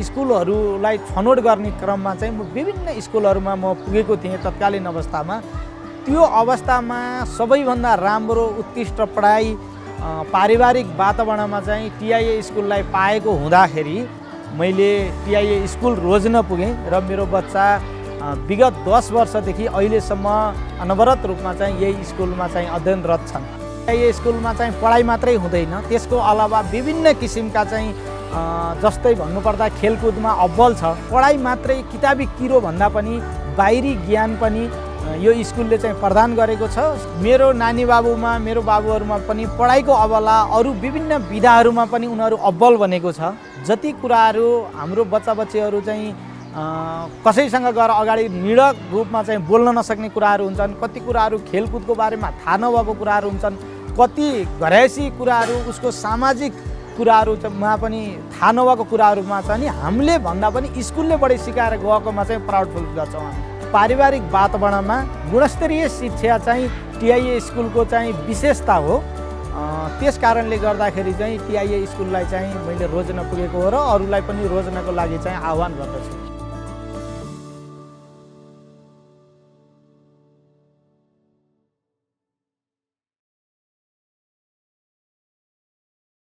स्कुलहरूलाई छनौट गर्ने क्रममा चाहिँ म विभिन्न स्कुलहरूमा म पुगेको थिएँ तत्कालीन अवस्थामा। त्यो अवस्थामा सबैभन्दा राम्रो उत्कृष्ट पढाइ पारिवारिक वातावरणमा चाहिँ टिआइए स्कुललाई पाएको हुँदाखेरि मैले टिआइए स्कुल रोज्न पुगेँ र मेरो बच्चा विगत 10 वर्षदेखि अहिलेसम्म अनवरत रूपमा चाहिँ यही स्कुलमा चाहिँ अध्ययनरत छन्। टिआइए स्कुलमा चाहिँ पढाइ मात्रै हुँदैन, त्यसको अलावा विभिन्न किसिमका चाहिँ जस्तै भन्नुपर्दा खेलकुदमा अब्बल छ। पढाइ मात्रै किताबी किरो भन्दा पनि बाहिरी ज्ञान पनि यो स्कुलले चाहिँ प्रदान गरेको छ। मेरो नानी बाबुमा मेरो बाबुहरूमा पनि पढाइको अबला अरू विभिन्न विधाहरूमा पनि उनीहरू अब्बल बनेको छ। जति कुराहरू हाम्रो बच्चा बच्चीहरू चाहिँ कसैसँग गएर अगाडि निडक रूपमा चाहिँ बोल्न नसक्ने कुराहरू हुन्छन्, कति कुराहरू खेलकुदको बारेमा थाहा नभएको कुराहरू हुन्छन्, कति घरैसी कुराहरू उसको सामाजिक कुराहरूमा पनि थाहा नभएको कुराहरूमा चाहिँ हामीले भन्दा पनि स्कुलले बढी सिकाएर गएकोमा चाहिँ प्राउड फिल गर्छौँ हामी। पारिवारिक वातावरणमा गुणस्तरीय शिक्षा चाहिँ टिआइए स्कुलको चाहिँ विशेषता हो। त्यस कारणले गर्दाखेरि चाहिँ टिआइए स्कुललाई चाहिँ मैले रोज्न पुगेको हो र अरूलाई पनि रोज्नको लागि चाहिँ आह्वान गर्दछु।